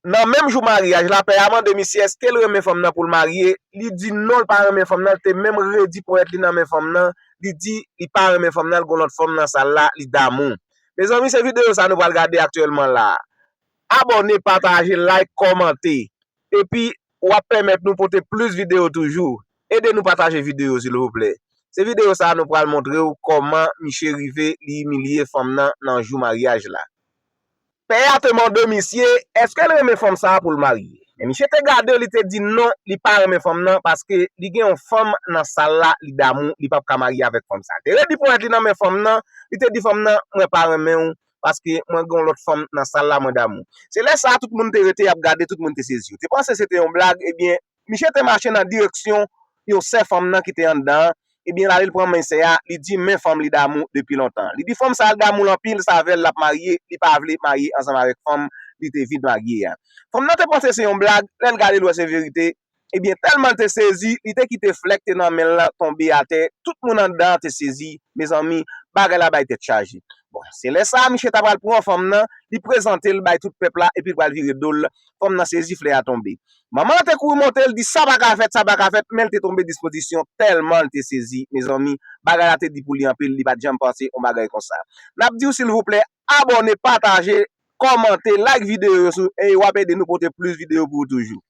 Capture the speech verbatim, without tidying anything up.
Nan menm jou maryaj la, pè a mande misye èske l renmen fanm nan pou l marye. Li di non, l pa renmen fanm nan. Li te menm redi ponyèt li nan men fanm nan. Li di li pa renmen fanm nan, l gon lòt fanm nan sal la, li damou. Mezanmi, se videyo sa nou pral gade aktyèlman la. Abòne, pataje, like, kòmante. Epi, w ap pèmèt nou pote plis videyo toujou. Ede nou pataje videyo, silvouplè. Se videyo sa a nou pral montre w kòman misye rive li imilye fanm nan nan jou maryaj la. Pè a te mande misye èske l renmen fanm sa a pou l marye. Men misye te gade l, li te di non, li pa renmen fanm nan paske li gen yon fanm nan sal la, li damou, li p ap ka marye avèk fanm sa a. Li te redi ponyèt li nan men fanm nan, li te di fanm nan, mwen pa renmen w paske mwen gen yon lòt fanm nan sal la, mwen damou. Se lè sa a tout moun te rete, y ap gade, tout moun te sezi. Yo te panse se te yon blag, ebyen, misye te mache nan direksyon yon sè fanm nan ki te anndan an, ebyen, l ale l pran men sè a, li di men fanm li damou depi lontan. Li di fanm sa a l damou l anpil, se avè l l ap marye, li pa vle marye ansanm avèk fanm li te vin marye a. Fanm nan te panse se yon blag, lè l gade l wè se verite, ebyen, tèlman l te sezi, li te kite flè k te nan men l lan tonbe atè, tout moun anndan an te sezi, mezanmi, bagay la bay tèt chaje. Bon, se lè sa a, misye ta pral pran fanm nan, li prezante l bay tout pèp la, epi l pral vire do l, fanm nan sezi, flè a tonbe. Manman an te kouri monte, l di sa pa ka fèt, sa pa ka fèt, men l te tonbe dispozisyon tèlman l te sezi, mezanmi, bagay la te di pou li anpil, li pa t janm panse yon bagay konsa. N ap di w silvouplè, abòne, pataje, kòmante, like videyo yo sou, e w ap ede nou pote plis videyo pou ou toujou.